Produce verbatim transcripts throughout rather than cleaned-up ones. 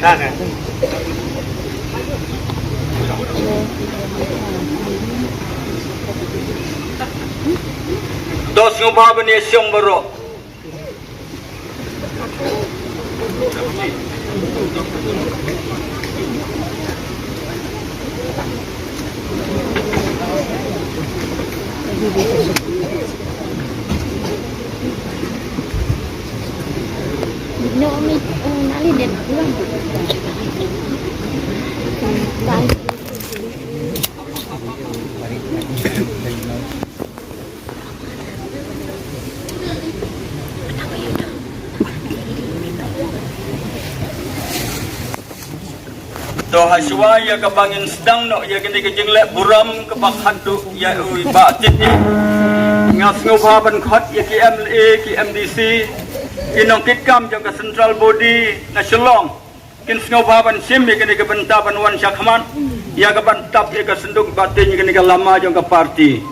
To sngewbha ban ïa shong baroh. To hashwa ïa kaba ngin sdang noh ïa kane ka jingleh burom kaba khadduh ïa u Bah Titi, nga sngewbha ban khot ïa ki M L A, ki M D C, ki nongkitkam jong ka Central Body na Shillong. Kin sngewbha ban shim ïa kane ka bynta ban wan sha khmat ïa ka ban tap ïa ka synduk ba tieng ïa kane ka lama jong ka party.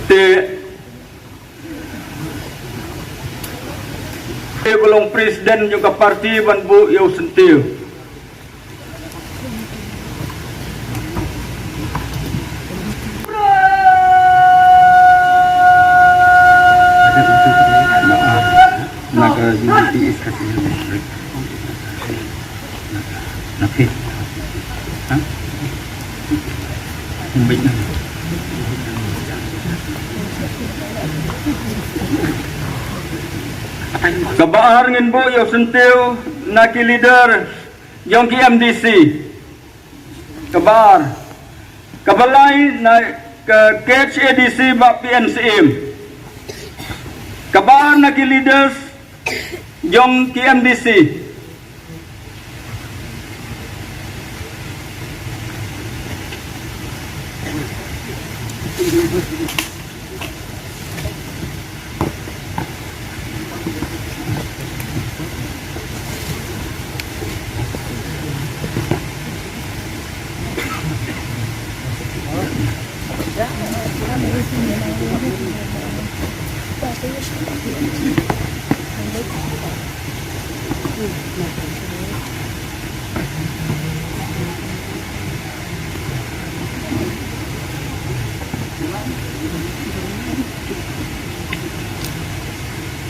Te, te ba long president jong ka party ban buh ïa u syntiew. Kaba ar ngin buh ïa u syntiew na ki leader jong ki M D C. Kaba ar. Kaba lai na ka K H A D C Bah P N Syiem. Kaba ar na ki leaders jong ki M D C.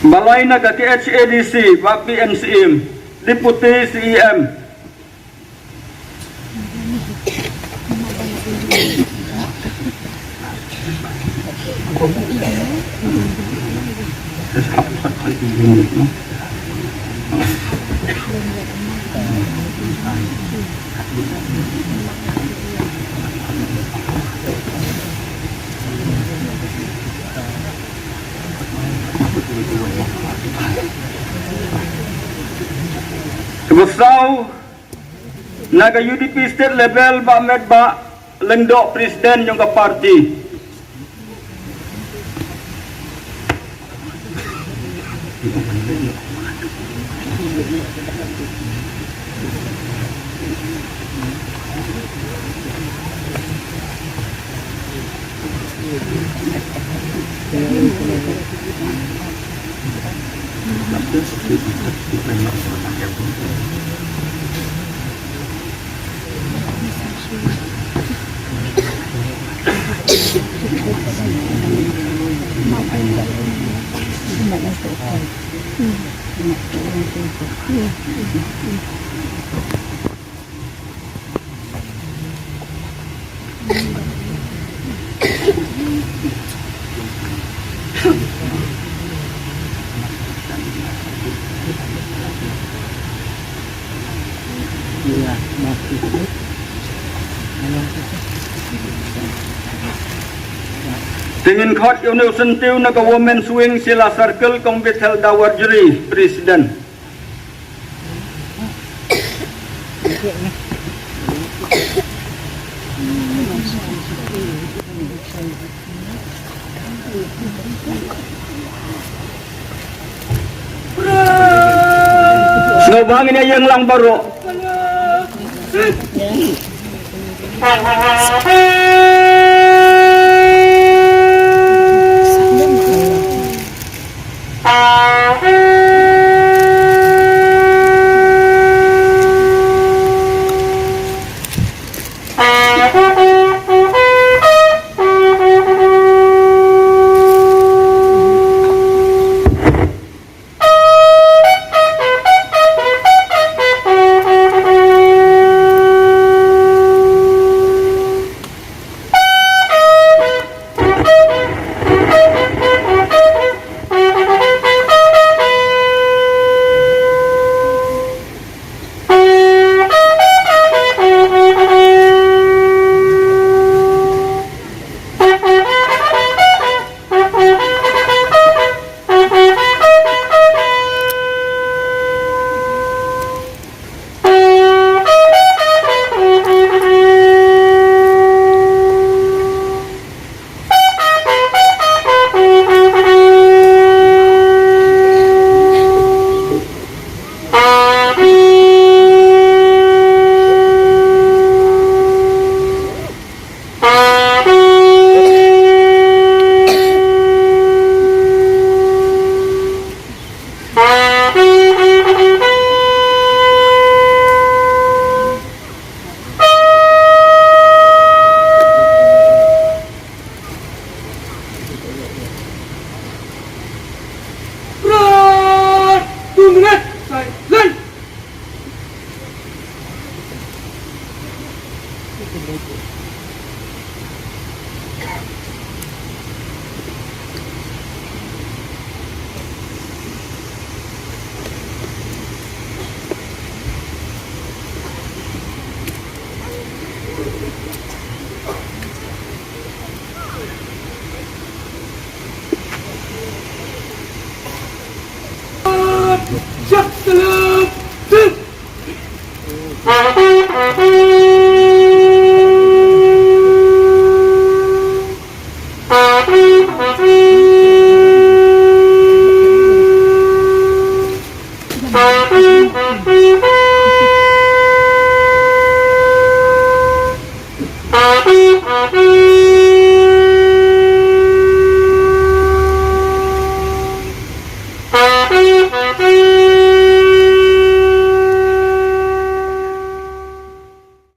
Ba lai na ka K H A D C Bah P N Syiem, Deputy C E M. Kaba saw, na ka U D P state level, Bah Metbah Lyngdoh, president jong ka party. Te ngin khot ïa une u syntiew na ka Women's Wing Shella Circle, Kong Bethel Dawarjri, President. Sngewbha ngin ïa ïeng lang baroh.